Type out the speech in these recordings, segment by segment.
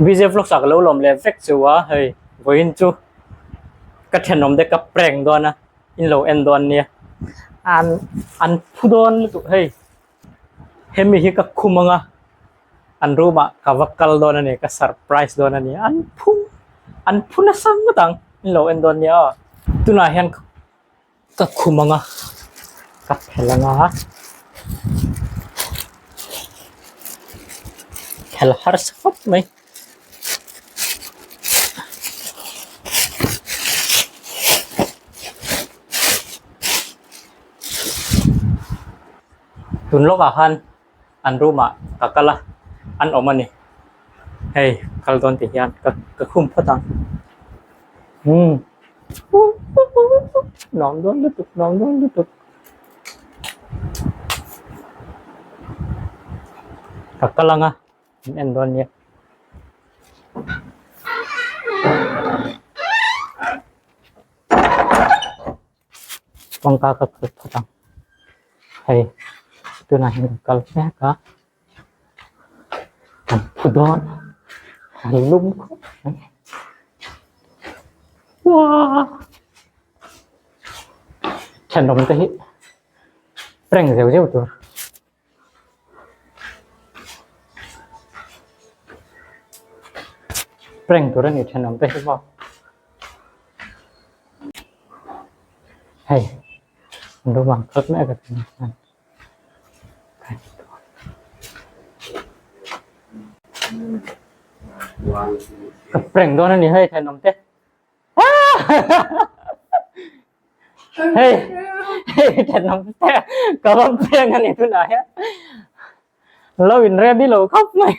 BJ vlogs ah ka lo lawm leh vek chu a hei vawiin chu ka thenawm te ka prank dawn a in lo en dawn nia an an phu dawn lutuk hei hemi hi ka khum ang a an room ah ka va kal dawn a ni ka surprise dawn a ni an phu an phu nasa ngawt ang in lo en dawn nia aw tunah hian Ka khum ang a, ka phelh ang a, phelh harsa khawp mai. Tun lawkah khan an room ah ka kal a, an awm a ni. Hei kal dawn tih hian ka khum phawt ang. Umm nuam dawn lutuk nuam dawn lutuk. Ka kal ang a min en dawn nia. Kawngka ka kal phawt ang hei tunah hian ka kal mek a. An phu dawn an lum khawp mai uaa thenawm te hi prank zeuh zeuh tur prank tur a ni thenawm te hi maw hei an lo vang khat mek a tunah hian. Ka prank dawn a ni hei thenawm te hei hei thenawm te ka va prank a ni tunah hian lo in ready lo khawp mai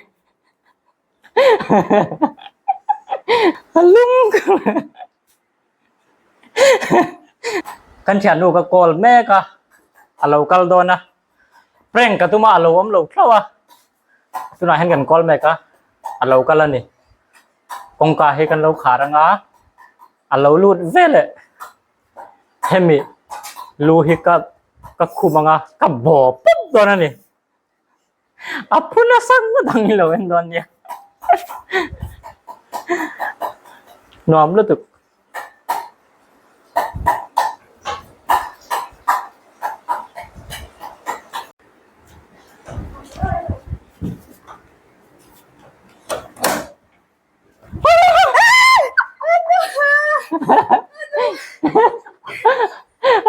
a lung Kan thiannu ka call mek a, a lo kal dawn a, prank ka tum a a lo awm lo hlauh a, tunah hian kan call mek a, a lo kal a ni, kawngka hi kan lo khar anga a lo lut veleh hemi lu hi ka ka khum anga ka baw pawp dawn a ni, a phu nasa ngawt ang i lo en dawn nia nuam lutuk.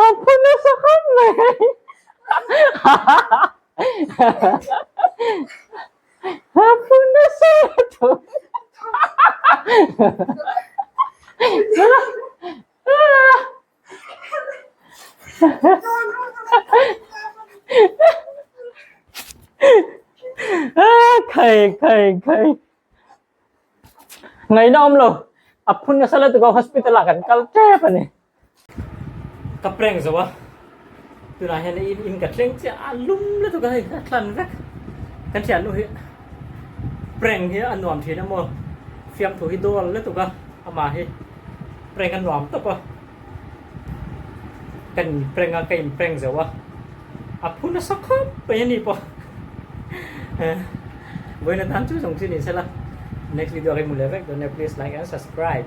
A phu nasa khawp mai. A phu nasa lutuk. Khai khai khai. Ngaihna awm lo, a phun nasa lutuk a hospital ah kan kal tep a ni. Ka prank zo a, tunah hian in in ka thleng chiah a lum lutuk a hei a thlan vek. Kan thiannu hi prank hi a nuam thin a maw, fiamthu hi dawl lutuk a amah hi prank a nuam tawp a. Kan in prank a, ka in prank zo a, a phu nasa khawp mai a ni pawh. Vawiin atan chu zawng chu ni sela, next video ah ka inhmu leh vek dawn nia, please like and subscribe.